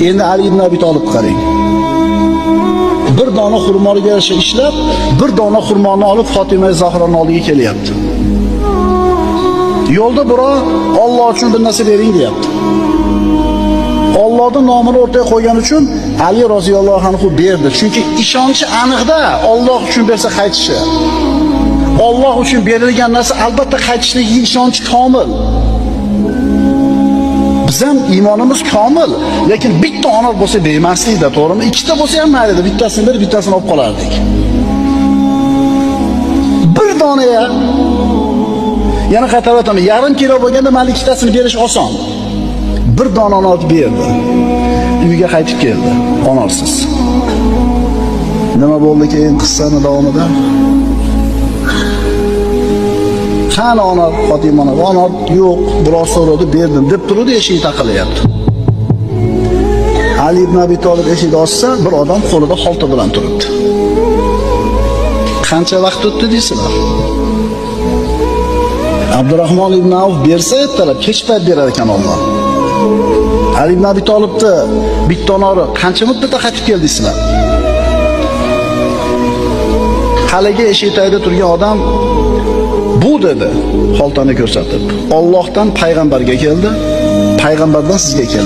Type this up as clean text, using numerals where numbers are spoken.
Endi Ali ibn Abi Talib qarang. Bir dona xurmoga yarasha ishlab, bir dona xurmoni olib Fatima Zahroning oldiga kelyapti. Yo'lda birov Alloh uchun bir narsa bering deyapti. Allohning nomini o'rtaga qo'ygani uchun Ali roziyallohu anhu berdi. Chunki ishonchi aniqda, Alloh uchun bersa qaytishi. Alloh uchun berilgan narsa albatta qaytishligiga ishonchi komil. Biz ham iymonimiz komil, lekin bitta onor bo'lsa bermaslikda, to'g'rimi? Ikkita bo'lsa ham mayli, bittasini berib, bittasini olib qolardik. Bir dona ya. Yana qaytarib aytaman, yarim kilo bo'lganda mayli ikkitasini berish oson. Bir dona onor berdi. Uyga qaytib keldi, onorsiz. Nima bo'ldi keyin qissani davomida? Qani onor, Fatima onor, onor yo'q, birov so'radi, berdim deb turdi, eshik taqilyapti. Ali ibn Abi Talib eshikni ochsa, bir odam qo'lida xolta bilan turibdi. Qancha vaqt o'tdi deysizlar? Abdurrahmon ibn Avf bersa ertalab, kech payt berar ekan Alloh. Ali ibn Abi Talibni bitta onori qancha muddatda qaytib keldi deysizlar? Haligi eshik tagida turgan odam bu dedi, xoltani ko'rsatib. Allohdan payg'ambarga keldi, payg'ambardan sizga keldi.